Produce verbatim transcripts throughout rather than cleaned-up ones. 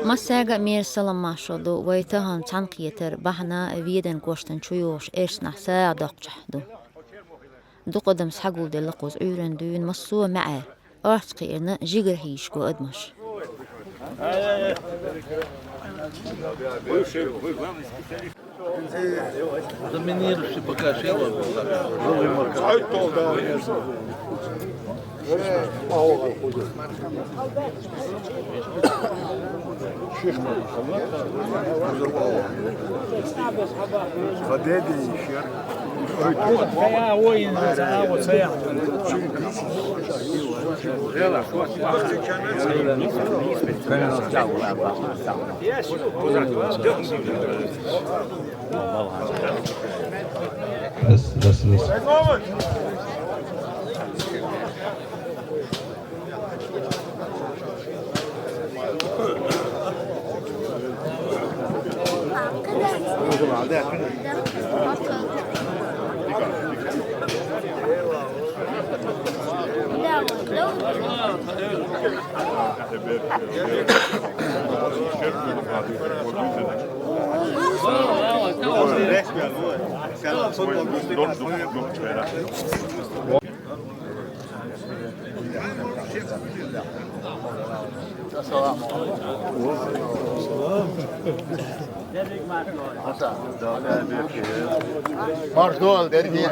Массаьга а мера салам-маршо ду, вай тахан цхьаьнакхетар бахьана Веданан кӀоштан чу йогӀуш эрсанахь сагӀа доккхучохь ду. Дукха адам схьагулделла кхуза Ӏуьйранна дуьйна массо а маьӀӀера. Орц кхиарна жигара хьийзаш го адамаш. Доминирующий пока шева. Марш дола, дерди.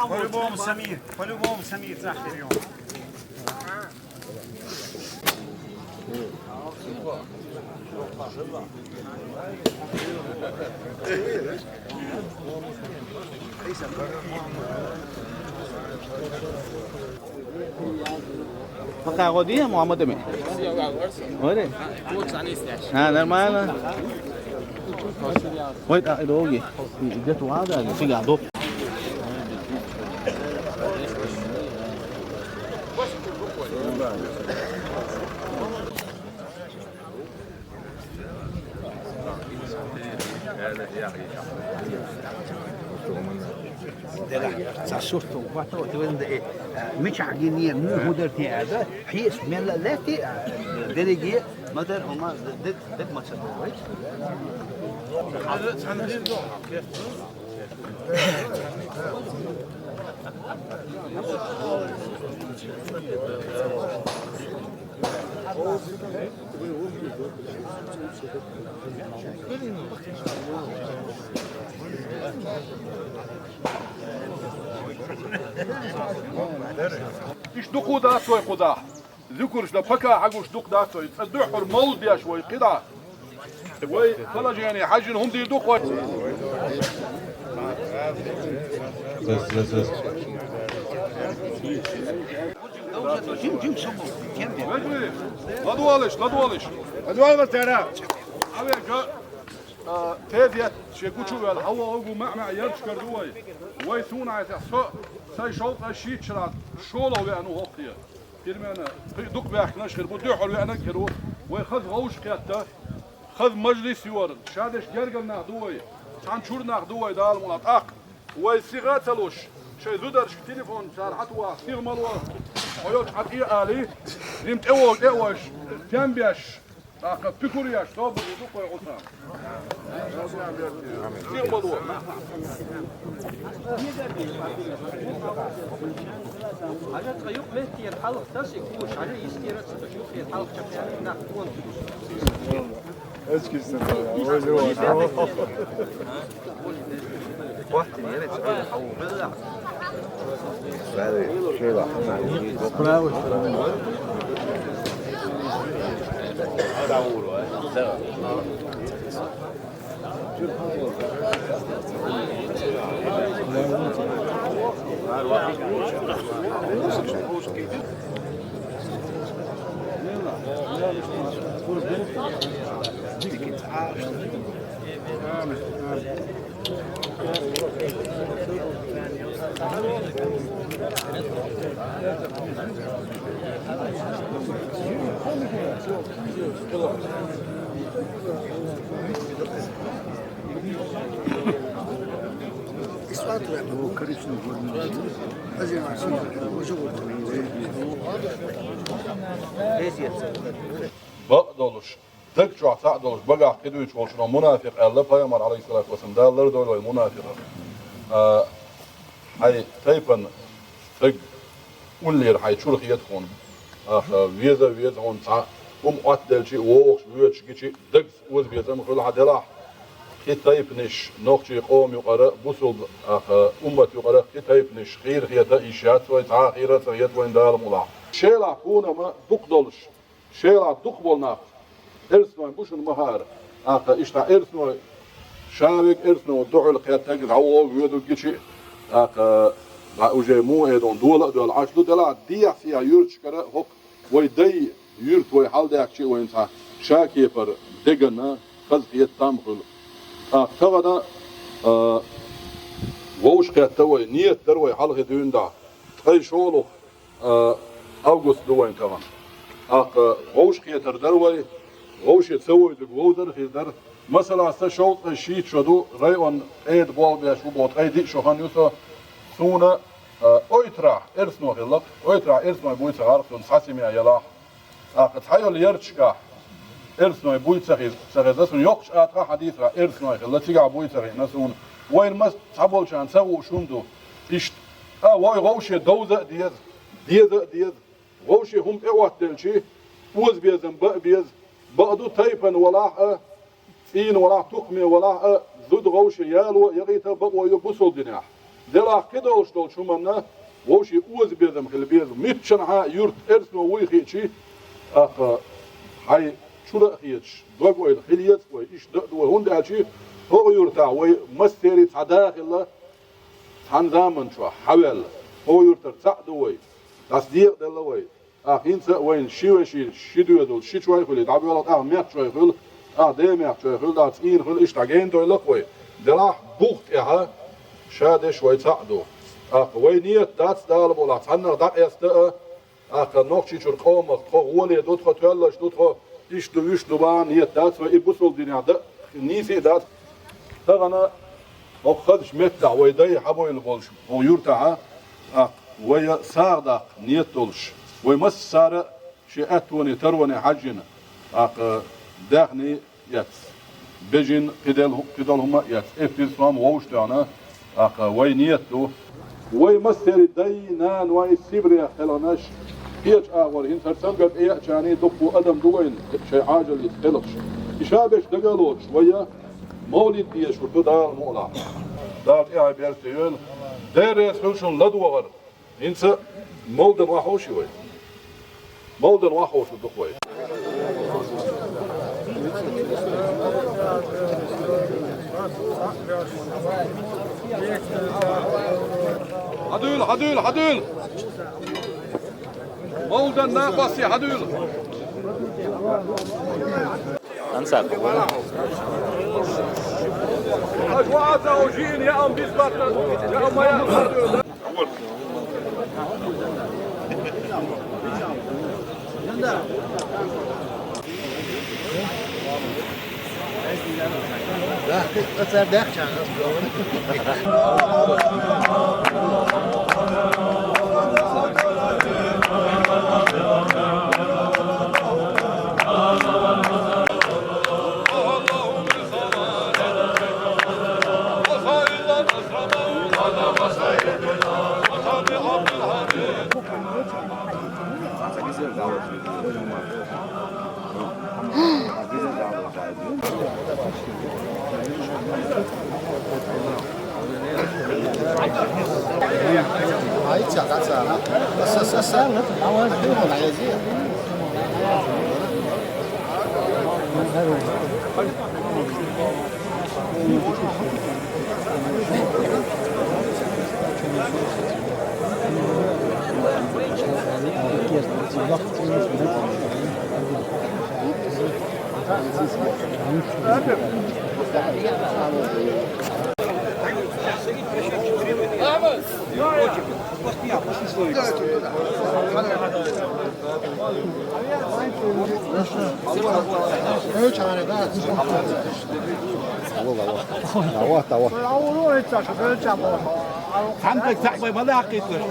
По-любому Самир, по-любому Самир, Захар. Пока годи, Мухаммад Амин. Годи. А, нормально. Ой, а, долгий. Где-то ладно, фига, доп. Дела, цхьа сурт ву, хӀотта ву, тӀе венна, э, мичахь гинера, муха хӀун дара те аьлла, хьеса мелла а лаьтти, э, дерриге ма дара хӀума, дед, дед ма ца боху, вай. Иш дукха дац вай кхузахь. Зуькарш дан пока хьагуш дукха дац вай. Цкъа дуьххьара молла деш вай кхидӀа. Вай положение хьаьжжина хӀума дийр ду-кх вай. Вежарий, ладогӀалаш, ладогӀалаш. ЛадогӀалаш, тера. Хьавега, а, тезет, шен гучу а ваьлла, хьавогӀу маьӀ-маьӀ ярташ кара ду вай. Вай суна хьайсехь, со, сайн шовкъ шийтта шарахь шолгӀа веана ву хӀокхе. Пирмена, кхин а дукха баьхкинарш хир бу, дуьххьара веанарг хир ву. Вай хаза вовшахкхетта, хаза мажлис йора, ша деш гергара нах ду вай, цхьана чуьра нах ду вай, Дала мукъ лахь. ТӀаккха вай сиха а ца луш, шайн зударшка телефон цара хьатухахь, сиха ма ло, хьо йолчу Ӏа тӀе а алий, нима тӀе вогӀу тӀе а веш, тем беш, тӀаккха пикур еш, собар ду кхой гӀуса. Сиха ма ло. Хьажа, цкъа юкъ меттера хьалха таса и куш, хьажа, йистера ца таса, юкъера хьалха чекхъяьлла нах кхонаш. Эцкиста, ой, ой. Хаттин, я ведь, ой, хау. Справа. Бакъдолуш, даг чохь цхьаъ долуш, багахь кхидуьйцуш волчунах мунафикъ аьлла, пайхамар, алейхиссалату вассалам, Дала лардойла вай мунафикъах. А, хьайн тайпана стаг уллера хьайн чуьра хета хьуна. Аха, веза а веза хьуна цхьа хӀума Ӏоттаделча а, вогӀуш воьдуш гича а, дагца озабезам хуьлу хьан делахь, кхин тайпанаш, нохчийн къоман юкъара, бусулба, аха, уммат юкъара кхин тайпанаш хийра хета а йиш яц вай, цхьа а хийра а ца хета вайна Дала мукъ лахь. Шелахь хӀума дукха долуш, шелахь дукха болу нах, эрсанойн бу шуна ма-хаъара. Аха, иштта эрсано, ша верг эрсано дуьхьал кхеттарг, дӀавогӀу воьдург гича а, аха, дӀа уже муха эр ду, дола а доьлла Ӏаш ду, делахь дехьа-сехьа юьрташкара хӀокху вай дай юьрта вай хьаладаьхкича а вайна цхьа ша кепара деган хазахета там хуьлу. Аха, тахана, а, вовшахкхетта вай, ният дара вай хьалхе дуьйна дӀа. Ткъе шолгӀа а, август ду вайн тахана. ТӀаккха вовшахкхетар дара вай, вовше ца вевзарг вовзар а хир дара. Масала, сан шовзткъе шийтта шо ду, районан къеда болх беш ву боху, ткъе диъ шо хан ю со. Суна, а, Ойтрахь эрсано хилла-кх, Ойтрахь эрсано буй ца гӀарх суна, цхьа семья елахь. ТӀаккха цхьайолу ярташкахь эрсано буй ца хи-, ца хеза, суна йоккхачу атагӀахь хьан дийцарехь эрсано хилла, цигахь буй ца хиъна суна. Вайна маса цхьаболчарна ца хууш хӀума ду. Иштта, а, вай вовше довза а деза, деза а деза. Вовше хӀума тӀеоттаделчи, озабезам бан а беза. Бакъду, тайпана валахь а, цӀийна валахь, тукхаме валахь а, зуда вовше яло а, якъийта а бакъо ю бусулба динехь. Делахь кхидолуш долчу хӀуманна вовше озабезам хила беза. Муьлххачу хьан юьрта эрсано вуй хиъчи, тӀаккха хьайн чуьра а хеташ, дог-ойла хила еза вай, иштта дан а ду вай. ХӀунда аьлча хӀокху юьртахь вай массеран цхьа да хилла, цхьана заманчохь хьаваьлла. ХӀокху юьртара цхьаъ ду вай, дӀасадекъаделла вай. ТӀаккха хӀинца а вайна ши вешин, ши доьзал, ши чой хуьлий, дӀабоьлху, тӀаккха мехкан чой хуьлу, тӀаккха ден мехкан чой хуьлу, тӀаккха цӀийна хуьлу, иштта гена дойла-кх вай. Делахь бух тӀехь ша деш вай цхьаъ ду. ТӀаккха вай ният дац, Дала мукъ лахь, цхьаннах дӀакъаста а, тӀаккха Нохчийчуьра къомах тхо гӀоле ду, тхо тоьллаш ду, тхо иштта ду, вуьш ду бахьана ният дац вай, и бусулба динехь дан а нийса а дац. Тахана хӀокху хазачу меттехь вай дай хьабевлла болуш, хӀокху юьртахь, тӀаккха вай сагӀа даккха ният долуш, вай массара а шен аьттоне, тароне хьаьжжина, тӀаккха даьхни эцна, бежана кхидолу, кхидолу хӀума а эцна, эфтира сом вовшахтоьхна, тӀаккха вай ният ду. Вай массеран дай, наной Сибрех кхелхинарш, кхечу агӀор хӀинца хӀара цамгар тӀееачарний дуккха адам ду вайна шайн Ӏожаллица кхелхаш. И ша берш дага а лоцуш, вай мовлид дезаш хир ду, Дала мукъ лахь. Дала тӀаьхье беркате йойла. Дела реза хуьлда шуна ладогӀар. ХӀинца мовлидан охьаховший вай? Мовлидан охьаховшур ду-кх вай. Хьадуьйла, хьадуьйла, хьадуьйла! Мовлидан накъостий, хьадуьйла! Ансар. Аш ваӀа ца хьожийна, яа бисбатна, яа ма яа, хьадуьйла! Давай, давай. Цхьаьнакъ цхьаъ бай, мала хьакхийтар.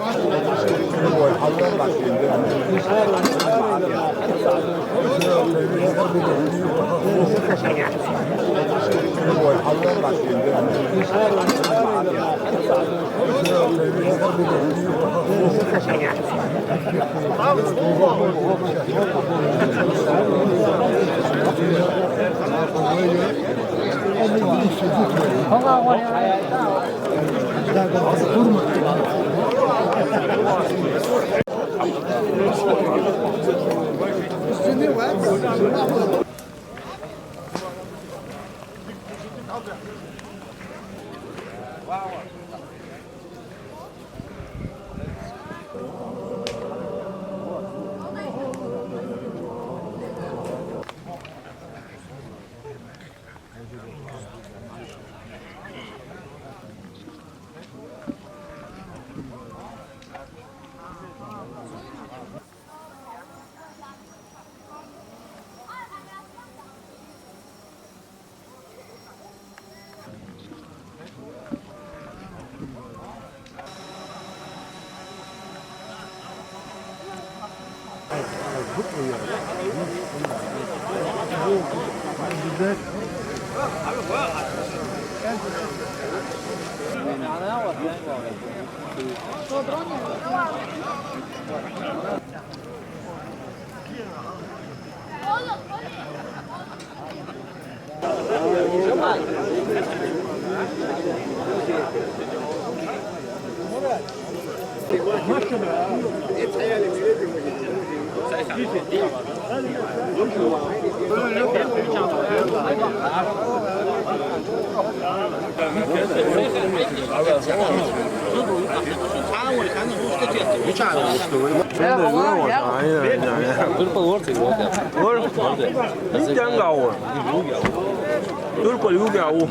Dur, pal, ortaya, ortaya. Dur. Sen gavur. Dur, pal, yu gavur.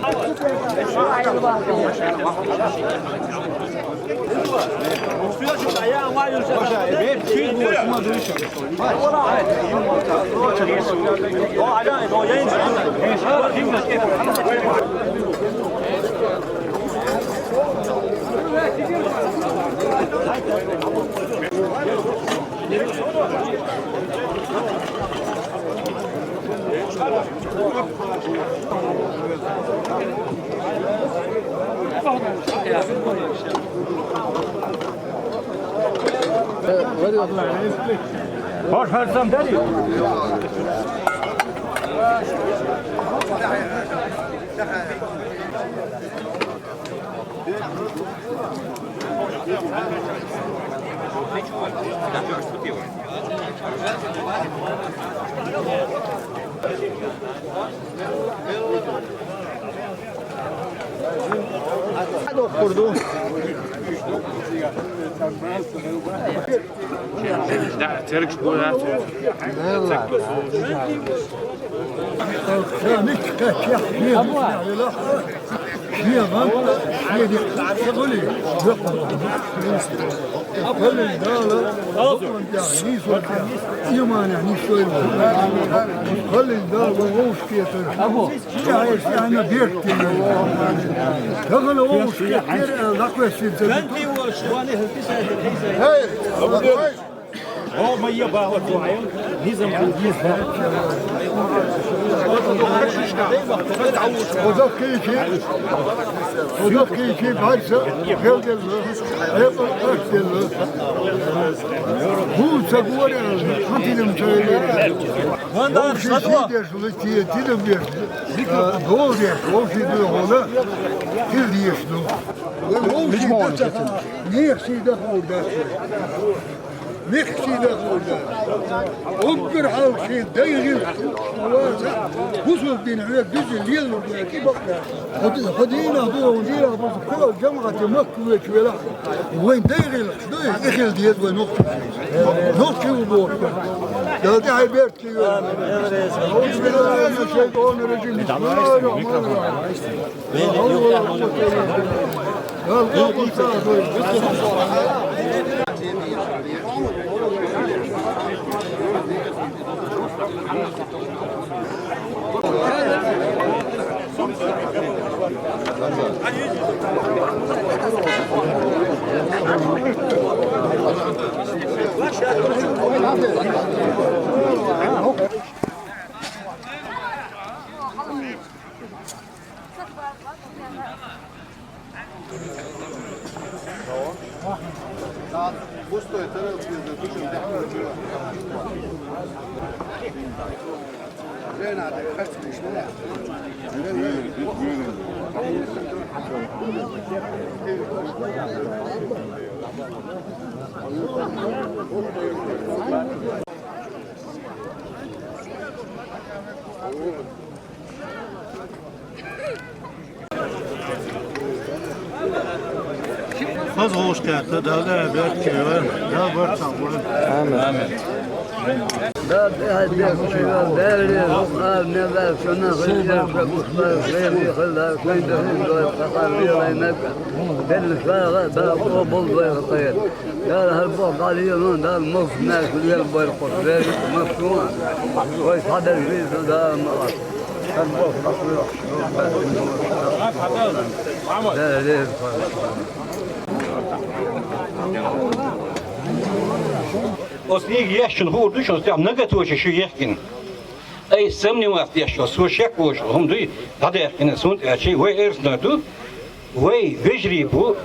Hoş, hoş, sen. Terk bu ya. Hey! О, моя баба, твоя. Низом, низом. Озак кийчи, озак кийчи, барса, гел гелла, эпа аш делла. Бу цагуре, хатидем чайле. Ванда шадва. Сидеш лати, тидем беш. Довре, вовши ду гола. Тил деш ду. Вовши ду. Нехси да хорда. Вехсий даха вай да. Уггар хьалха шен дай гӀиллакх ваца, бусалба дин хьоьга дуьззина лелалур ду аьлла, кӀи бакъ дац. Хьо ди-, хьо дийнахь ду, хьо дийнахь бусалба кхоьлу жамаӀате Макка воьдуш велахь, вайн дай гӀиллакхаш ду, и хила деза вай нохчий. Нохчий ву боху. Дала тӀаьхье беркате йойла. أعوذ بالله من الشيطان الرجيم. بسم الله الرحمن الرحيم. Хаза гӀулакх тӀехь, Дала беркате йойла, Дала барт цхьаъ бойла. Амин. Амин. Дала хӀара боху дӀалело, Дала массо а маьрша лелабойла кху, вай массо а. Вай схьадерг веза Дала ма-, хӀара боху дӀалело. Дала лелабойла. Оцу книга ешначун хуур ду шуна, тӀехь многоточие шу ехкина. Ай, сомневаться деш, со шек волуш хӀума дуй, дӀадаьккхина, хӀунда аьлча вай эрсаннаш ду, вай вежарий бу,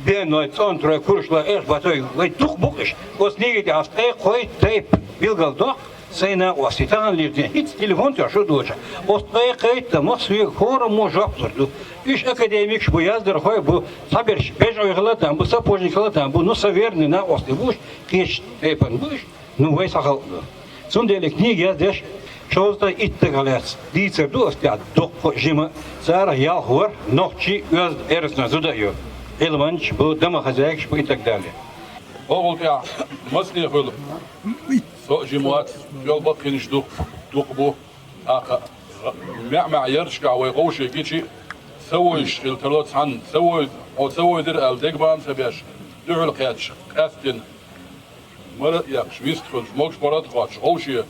бенной, цӀонтарой, куршлой, эрх батой, вай дукха бу-кх уьш. Оцу книги тӀехь ас ткъе кхойтта тайпа билгалдоккху сайн накъостий, таханлера ден. ХӀинца телефон тӀехь шу доцуш, оцу ткъе кхойтта мах соьга хӀораммо жоп лур ду. Уьш академикаш бу, яздархой бу, цхьаберш бежӀой хила а там бу, сапожник хила а там бу, ну, са верный накъостий бу уьш, кхечу тайпана бу уьш. Ну, вай схьа халкъ ду. Цундела книга яздеш, шовзткъе итт стагах лаьцна дийцар ду ас тӀехь дуккха а, жима а, царах ялх вар нохчий, оьзда, эрсаннаш, зуда а ю. Ӏилманчаш бу, домохозяйкаш бу и так далее. ХӀокхул тӀехь масане хуьлу, со а жима вац, йол баккхийнаш дукха, дукха бу. ТӀаккха маьӀ-маьӀ ярташкахь вай къовше гичи, ца вевзаш хила тарло цхьанна, ца вевз-, хьо ца вевзира аьлла дегабан ца беш, дуьхьал кхаьчча, къаьстина. Мара а эккхаш, вист хуьлуш, могуш-паргӀат а хоттуш, вовше,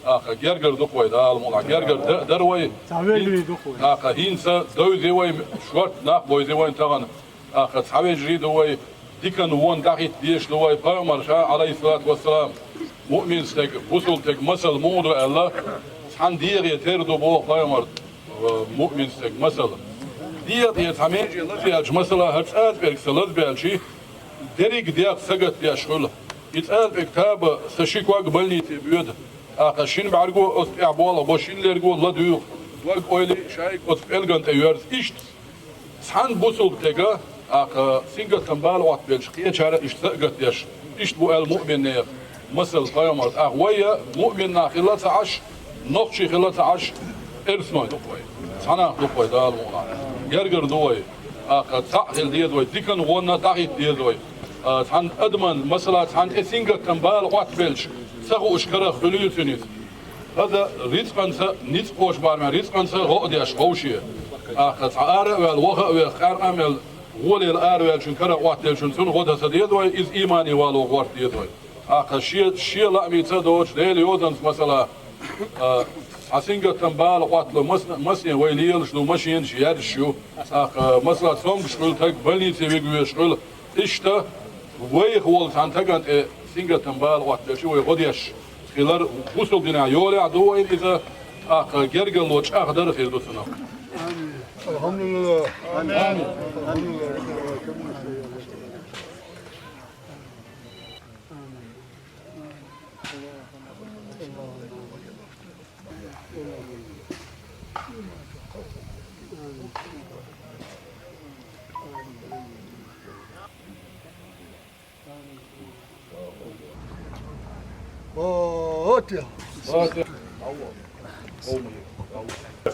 тӀаккха гергара ду-кх вай, Дала мукъалахь, гергара д-, дара вай. Цхьа вежарий ду-кх вай. ТӀаккха хӀинца девзе вай, шорта нах бевзе вайна тахана. ТӀаккха цхьа вежарий ду вай, диканна вонна дӀахӀитта дезаш ду вай, пайхамара, Ӏалайхиссалату вассалам, муъмин стеган, бусалба стеган масал муха ду аьлла, цхьана дегӀе тера ду боху пайхамара, э, муъмин стеган масал. ДегӀа тӀера цхьа меже лазабаьлча, масала, хӀара цӀазапӀерг сан лазабаьлча, дерриг дегӀ сагатдеш хуьлу. И цӀазапӀерг таба сан ши ког больнице боьду. ТӀаккха шина бӀаьрго оцу тӀехь болх бо, шиннарго ладуьйгӀу, дог-ойла шайга оцу пӀелгана тӀе йоьрзу. Иштта цхьана бусалба стеган, тӀаккха сингаттам бала Ӏоттабелча, кхечара иштта са а гатдеш, иштта бу аьлла муъминех масал пайхамара. ТӀаккха вай а муъмин нах хилла ца Ӏаш, нохчий хилла ца Ӏаш, эрсаной ду-кх вай. Цхьа нах ду-кх вай, Дала мукъалахь. Гергара ду вай. ТӀаккха цхьаъ хила деза вай, диканна вонна дӀахӀитта деза вай. А, цхьана адаман, масала, цхьана тӀе сингаттам бала Ӏоттабелча, ца хууш карах хуьлийла цуьнан иза. ХӀаза рицкъанца, ницкъ кхочу барамехь рицкъанца гӀо а деш вовше. ТӀаккха цхьа ара а ваьлла, ваха а веха, къаьркъа а мелла, гӀоле араваьллачун, кара Ӏоттаделлачун, цунна гӀо дан ца деза вай, иза иймане вало гӀорта деза вай. ТӀаккха шен, шен лаамца доцуш, Делан йозанца масала, а, цхьа сингаттам бала Ӏоттало, масна-, масане вай лелаш ду, машенаш яьржаш ю. ТӀаккха, масала, цомгуш хуьлу стаг, больнице вига везаш хуьлу. Иштта вайх волу цхьана стагана тӀе сингаттам бала Ӏоттаделча вай гӀо деш хилар бусалба динехь йолехь а ду вайна иза, тӀаккха гергарло чӀагӀдар а хир ду цунах. Амин. Алхьамдулиллах. Амин.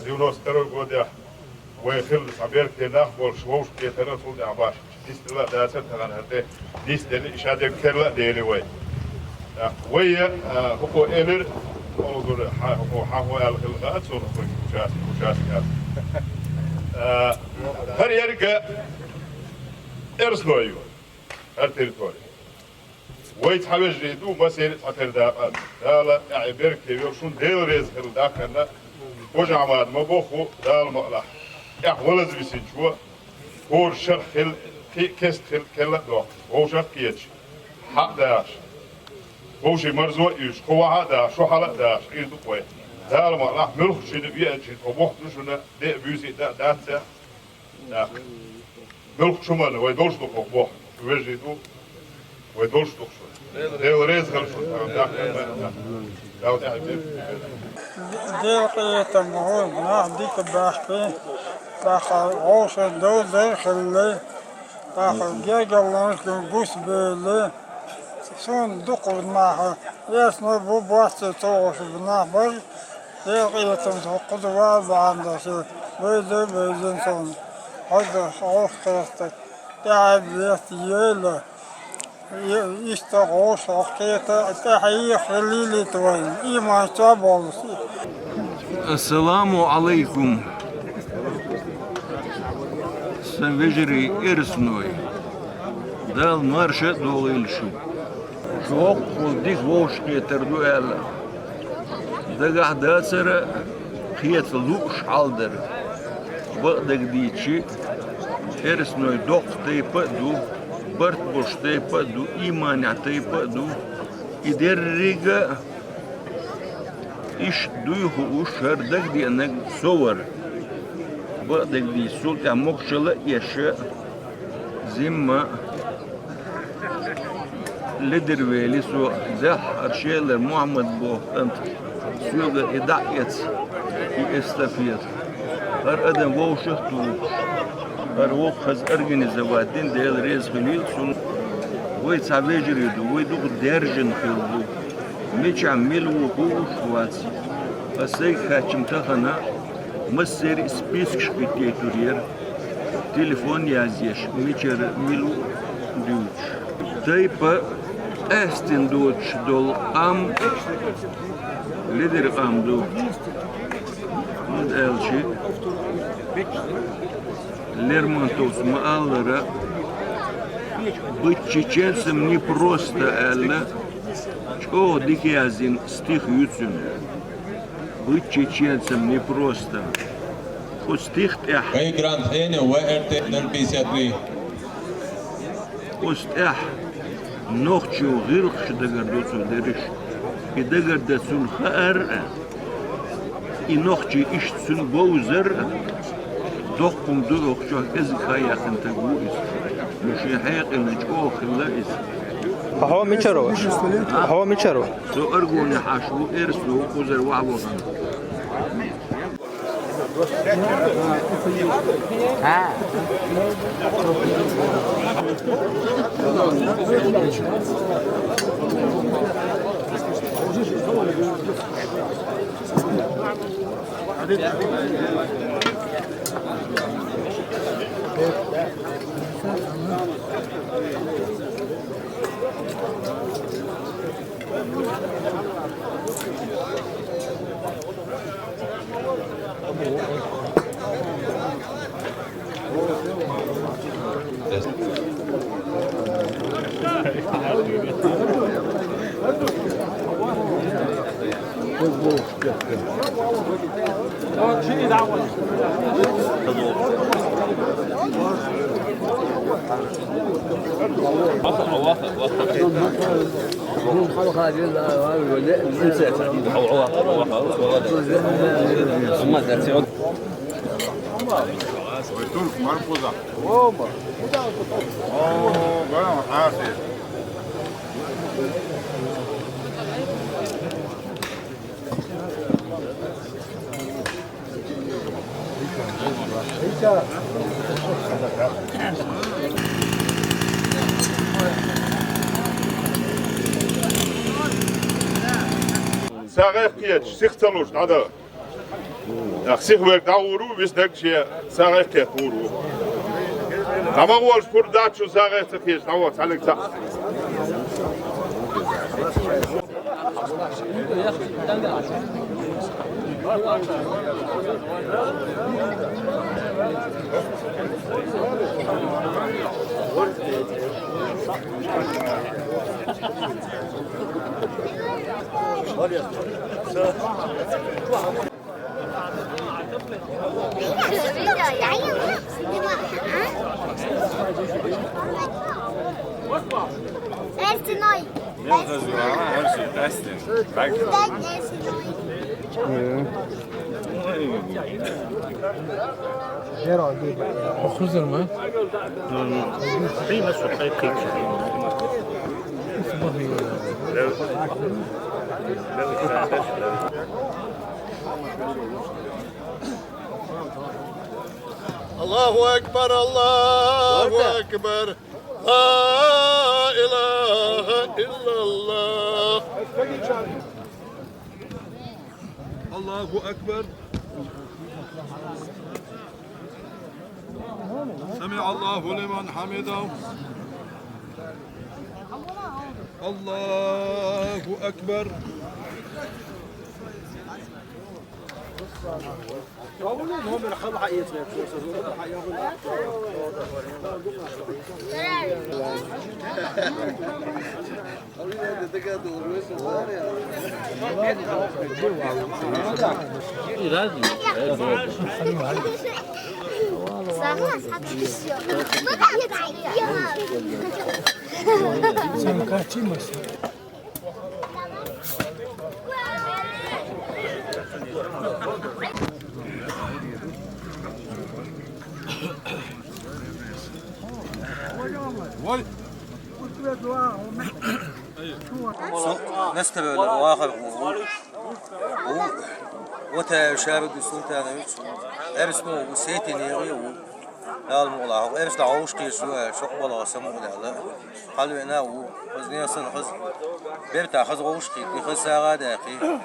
Девяносто второй годехь вай хилла цхьа беркате нах болуш, вовшахкхетар а, цул тӀаьхьа башха дистилла а дацара тахана хӀара тӀе, дистелла и шадерг керла а дели вай. ТӀаккха вай, а, хӀокхо элира, хӀокхо хьан хӀун аьлла хилла хаьа суна, хӀокхо участник, участник аьлла. А, хӀара ерг а эрсаной ю, хӀара территори. Вай цхьа вежарий ду, массеран а цхьатерра дакъа а ду. Дала тӀаьхье беркате йойла шун, Дела реза хила дахкарна, Божа Ахьмада ма бохху, Дала мукъалахь. ТӀехь валаза висинчо, хӀора шарх хила, кхин а кеста хила, керла а доккхуш, вовшах а кхеташ, хьакъ дахаш, вовшийн марзо а уьйш, кхо вахьа а дахаш, шо хьала а дахаш, Ӏийр ду-кх вай. Дала мукъалахь, муьлххачунна а веанчунна тхо боху ду шуна, де а, буьйса а дан а дац цхьа. ТӀаккха муьлххачу хӀуманна вай долуш ду-кх хӀокху боху, шу вежарий ду, вай долуш ду-кх шу. Дела реза хила шуна, тхьамда дахкарна. Дала тӀаьхье беркате йойла. Дела къинхетам хьуна, нах дика баьхкина, тӀаккха вовшийн довзар а хилла, тӀаккха гергарлонаш гусбевлла, суна дукхаза нах, эсна бу, боццул ца вовшаш нах бара, Дела къинхетамца хӀокхуза вала бахьана дара, вевза а вевзина суна. Хьо а хьовсуш кхетта, тӀаьхье беркате йойла. И-, иштта гӀо шо кхета, тӀаьхье а хилийлийта вайна, иман чӀогӀа боллуш. Ассаламу Ӏалайкум, сан вежарий эрсаной! Дала марша а дохийла шу. Шу хӀоккхул дика вовшахкхетар ду аьлла, дагахь дацара, кхета лууш хьал дара. Бакъдерг дийцича, эрсаной доккха тайпа а ду, барт болуш тайпа а ду, ийманехь тайпа а ду. И деррига а иштта дуй хууш, хӀара дагадеанарг со вара. Бакъдерг дийцича, цул тӀаьхьа могушалла а эшна, зимма ледара вели со, дехьа хӀара Шелара Мухьаммад боху кӀант, соьгара и дӀа а эца, и эстафета. ХӀара адам вовшах а тухуш, хӀара вовшах хаза организовать дина, Дела реза хуьлийла цунна. Вай цхьа вежарий ду, вай дукха даьржина хилла ду. Мичахь мила ву хууш вац. Ас сайга хаьттича тахана массеран а спискаш хӀиттийтур яра, телефон язъеш, мичара мила ву дуьйцуш. Тайпа къаьстина доцуш долу къам ледара къам ду. ХӀунда аьлча Лермонтовс ма-аллара, «Быть чеченцем непросто» аьлла, чӀогӀа дика яздина стих ю цуьнан. «Быть чеченцем непросто». Кху стих тӀехь. Грант Эни, В Р Т ноль пятьдесят три. Кху стихь тӀехь нохчийн гӀиллакхаш дагардо цо дерриш. И дагардан цунна хаар а, и нохчий иштта цуьнан бовзар а доккха хӀума ду, оха чохь кӀезиг хан яьккхина стаг ву иза. Ну, шен хьекъална чӀогӀа хилла иза. Хьо мичара ву? Хьо мичара ву? Со Аргуне Хьаша ву, эрса ву, кхузара вахьа вахана. СагӀа кхеташ, сих ца луш, дӀадала. Сих верг дӀагӀур ву, виснарг шен сагӀа кхетта гӀур ву. ДӀа ма гӀолаш, пурба дац шун, сагӀа ца кхеташ, дӀагӀо, цхьаннега цхьаъ. Эрсиной. Мел хазура, ма, эрси, къестин. Дай, эрсиной. Охрузар ма? Хи масу, хай кик. الله أكبر، الله أكبر، لا إله إلا الله. الله أكبر. سمع الله لمن حمده. الله أكبر. Со Нестеровлар вахар ву. Ву Ватаев Шараб Султанович, Эрсмо ву, Сетин егӀи ву. Дала мукъ лахь, хӀокху эрсана гӀовш кхийсаш ву аьлла, шо балагӀа самукъадаьлла. Хьалавеана ву, хаза нехан санна хаза, бертахь хаза гӀовш кхийтина, хаза сагӀа а даьккхина.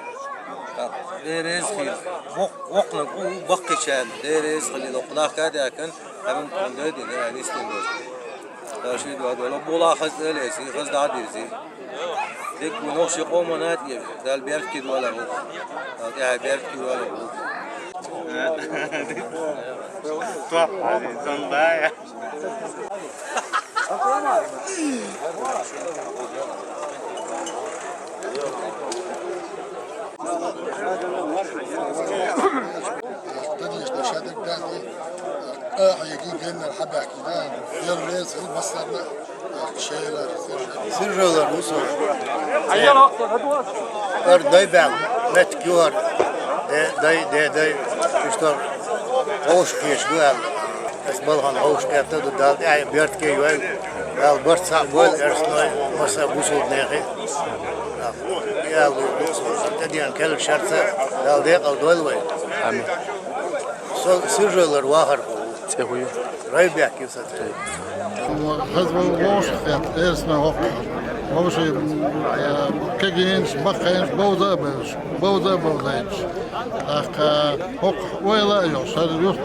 Дела реза хила. Вокх-, воккханиг ву, баккхийчарна Дела реза хилийла, воккха нах а даьккхина, хӀара тхуна дойдина, а нисдина дойдина. Ша ший дуьхьа долу, була хаза элази, хаза дӀа а дирзи. Дика ву, нохчийн къомана а тӀера, Дала беркате дойла ву. Дала тӀаьхье беркате дойла ву. Топ, Азиз, зандая. Конечно, шадерг даьлла. Ахьа, геннара хьабаьхкина, Дела реза хила массарна а, шелара, сержа. Сержалар ву со. Ар дай баьлла, меттиг ю хӀара. Де дай, де дай, иштта гӀовш кхеташ ду аьлла. Ас балхана гӀовш кхетта ду, Дала тӀаьхье беркате йойла. Дала барт цхьаъ бойла эрсаной, массо а бусулба нехан. Ял ду, ду со. ТӀедеана кхелла шарца Дала декъал дойла вай. Амин. Со Сержалар вахар ву. ЦӀе хӀун ю? Райбек ю сан цӀе. Хаза вовшах хетта, эрсана хӀокху. Вовшийн, э, кегийнаш, баккхийнаш, бовза а бевзаш, бовза а бовзуьйтуш. ТӀаккха хӀокху ойла а йолуш, хӀара юрт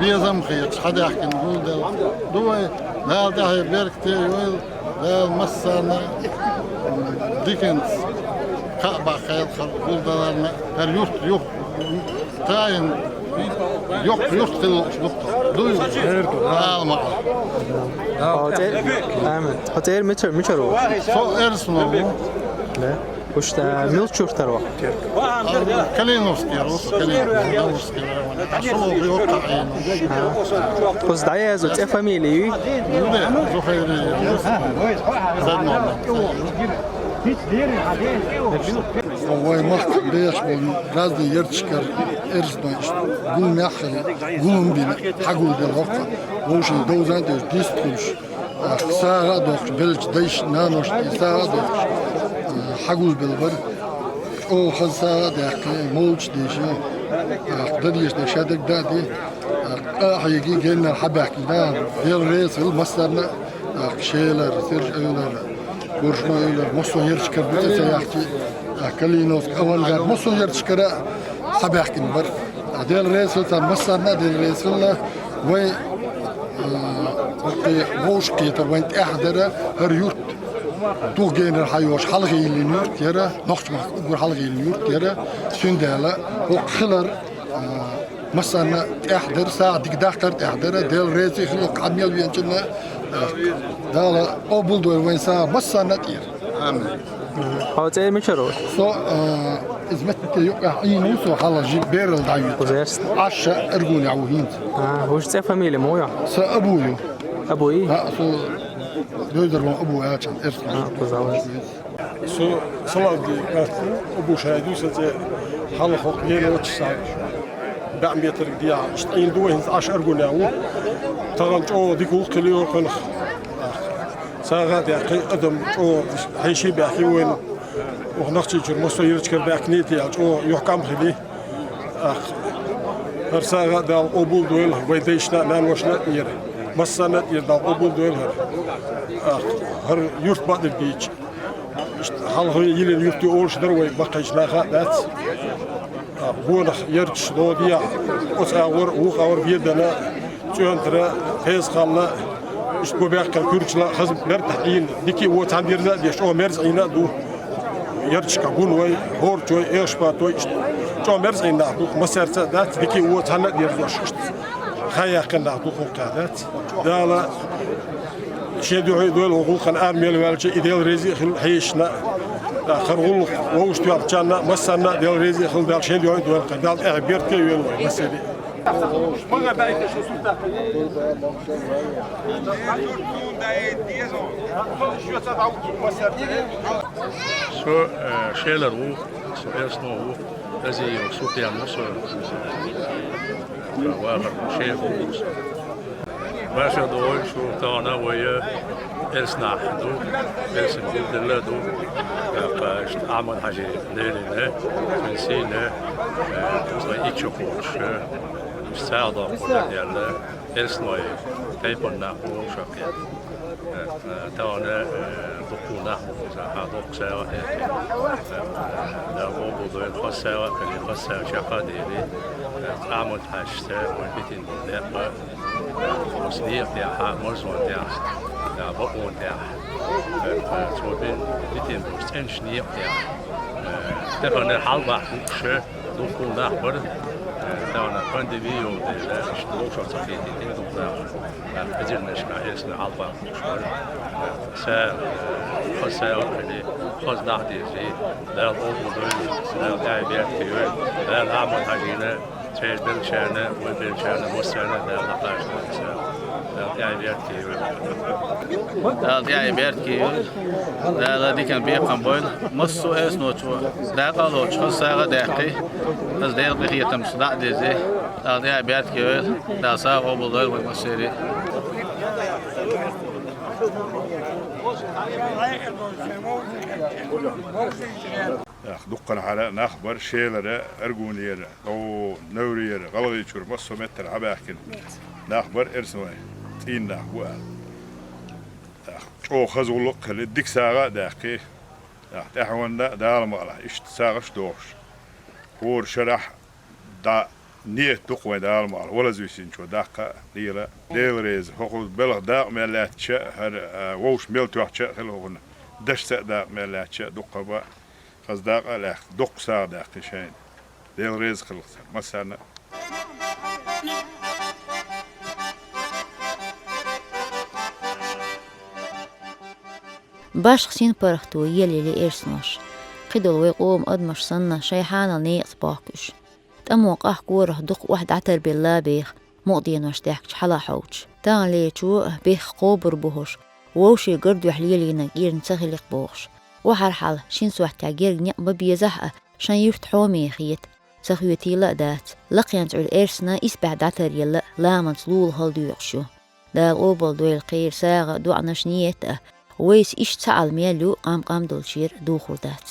безам а хеташ, хьадаьхкина гулделла ду вай. Дала тӀаьхье беркате а йойла, Дала массарна а диканца кхаъ баккхийла хӀара гулдаларна, хӀара юрт юха Тайна йоккха юрт хила лууш ду-кх. Дуй, Дала ма-, Хьо цӀе-, амин. Хьо цӀера мичара, мичара ву? Со эрсано ву. Да. Уьш, а, милча юртара ву? Калиновский, Калиновский. А шо ву йоккха Ӏийна. А. Кхуза дӀаязду цӀе, фамилия юй? Ю де, Зухайри. Садмон. Вай махкахь бехаш болу разный ярташкара эрсанаш гулам яххана, гулам бина, хьагулделла хӀокху. Вовшийн довза а деш, дистхуьлуш, сагӀа а дохкуш, беллачу дайшна, наношна тӀе сагӀа а дохкуш, хьагулбелла бара. ЧӀогӀа хаза сагӀа а даьккхина, молча дийшина, дан дезаш дерг шадерг дан а ди. Ахьа, геннара хьабаьхкина, Дела реза хила массарна а, шелара, сержа эвлара, гуржмо эвлара, массо а ярташкара ду цӀе ца яхча, Калиновский авангард массо ярчкара схьабаьхкина бара. Дела реза хилда массарна, Дела реза хилда вай, а, вай вовшахкхетар, вайна тӀехь дара хӀара юрт. Тух генара хьайош хьалхе йиллина юрт яра, нохчмахка уггар хьалхе йиллина юрт яра, цундела хӀокху хилар, а, массарна тӀехь дара, сагӀа дика даккхар тӀехь дара, Дела реза хилда хӀокху Ӏамел венчунна, а, Дала къобалдойла вайн сагӀа массарна тӀера. Амин. Хьо цӀе мичара ву? Со, а, иза метте юкъахь Ӏийна ву со хьалха жи берал дӀаюьйту. Кхузерст? Аша Аргунехь ву хӀинца. А, вуш цӀе фамилия мо ю? Са Абу ю. Абу и? А, со Дойдар ван Абу аьлча, эрс. А, кхуза ву. Со Салавди, а, Абу Шайду, са цӀе хьалха хӀокху геночу схьа баьӀ метрга дехьа. Иштта Ӏийна ду вай хӀинца Аша Аргунехь ву. Тахана чӀогӀа дика ву кхили йоханах. СагӀа а даьккхи, адам чӀогӀа хьеший баьхкий вайна. Оха Нохчийчуьра массо а ярчкара баьхкиний те аьлла, чӀогӀа юьхькӀам хили. Ах, хӀара сагӀа а Дала къобалдойла, вай дайшна а, наношна а тӀера. Массарна а тӀера Дала къобалдойла хӀара. Ах, хӀара юрт бакъдерг дийча. Иштта хьалха йиллина юрт ю олуш дара вай баккхийчу наха а дац. Ах, гонах ярчаш догӀу дехьа, оцу агӀор, вукху агӀор бедана, ЦӀоьнтара, Пезахалла, иштта гу баьккхина куьрчала, хаза мертахь Ӏийна, дика а вон цхьана дерза а деш, чӀогӀа мерза Ӏийна а ду. Ярчашка гун вай, хӀорч вай, элшпат вай, иштта чӀогӀа мерза Ӏийна нах ду, массаьрца а дац, дика а вон цхьанна а дерзош иштта. Хан яьккхина нах ду, хӀокху дац. Дала шен дуьхьа а дойла, ван гӀуллакхана ара мел ваьлча, и Дела реза а хила хьешашна а, хӀара гӀуллакх вовшахтоьхначарна а, массарна а Дела реза а хила, Дала шен дуьхьа а дойла, Дала тӀаьхье беркате а йойла вай, массаьрий. Со, э, Шелар ву, со Элсано ву, Азиев Супьян ву со, вахар Шелар ву со. Маша дойла шу, тахана вай Элсанахь ду, Элсан гулделла ду, тӀаккха иштта Ахьмад-Хьаьжин леррина, цуьнан сийна, э, цо иччо кхочуш, э, уьш сагӀа доккху дан яьлла, Элсаной тайпана нах бу вовшахкхетта. Э, э, тахана, э, дуккха нах бу кхузахь, дуккха сагӀа а хетта. Э, э, Дала къобалдойла, хаза сагӀа а хили, хаза сагӀа чекх а дели. Э, Ахьмад-Хьаьжас вай битина болу некъ, Оцу некъа тӀехь, марзонна тӀехь, бакъонна тӀехь, э, цо бен битина болчу цӀеначу некъа тӀехь, э, тахана хьалабахьа букъ ша дуккха нах бара, э, тахана пандеми йолу дела, иштта вовшах ца хетийтина дуккха нах, э, эзарнашкахь Элсано хьалабахьа букъ ша бара. Э, са, э, хаза сагӀа а хили, хаза нах дирзи, Дала къобалдойла, Дала тӀаьхье беркате йойла, Дала Ахьмад-Хьаьжина Церан беллачарна, вайн беллачарна, массарна а Дала дӀакхачадойла. Дала тӀаьхье беркате йойла. Дала тӀаьхье беркате йойла. Дала диканна бекхам бойла. Массо а Элсаночо дакъа а лоцуш, хаза сагӀа а даьккхи, хаза Делан къинхетамца дӀа а дирзи. Дала тӀаьхье беркате йойла. Дала сагӀа къобалдойла вайн массеран а. Ах, дуккханхьара нах бара Шелара, Аргунера, о, Неврера, ГӀалгӀайчуьра, массо а меттара хьабаьхкина нах бара, Элсаной цӀийнан нах бу аьлла. Ах, чӀогӀа хаза гӀуллакх а хили, дика сагӀа а даьккхи. Ах, тӀаьхьенна а Дала ма алахь, иштта сагӀаш а дохуш. ХӀора шарахь дӀа нийят ду-кх вайн Дала ма алахь, валазвисинчо даккха а, лела а. Дела реза, хӀокху белхан дакъа мел лаьттача а, хӀара, а, вовшах мел тоьхча а хила хӀокхунна, дашца а дакъа мел лаьттача а, дуккха а бан, хаза дакъа а лаьхкина, доккха сагӀа даьккхи шайна. Дела реза хилла царна массарна а. Башха синпаргӀато елаелира элсанош. Кхидолу вай къоман адамаш санна, шайн хьанал некъаца бохку уьш. ТӀамо къахкорах дукха охьа дӀатарбелла беха, мукъаденош даьхкича хьала хьовчаш. Таханлерчо бехха кхобур бу хӀорш, вовшийн гардехь лелийнарг кӀирна ца хили-кх бохуш. Охьархьалла шина сохьтехь герга некъ ма безахь а, шайн юьрт хьоме хета. Ца хоьтийла а дац, Лакхенцӏуьра Эрсана исбаьхьа дӀатаръелла а, ламанца лула хала доькъуш ю. Дала къобалдойла кхеран сагӀа а, доӀанаш а, нийят а, вайца иштта цхьаалла мел ю, къам-къам долчеран духур дац.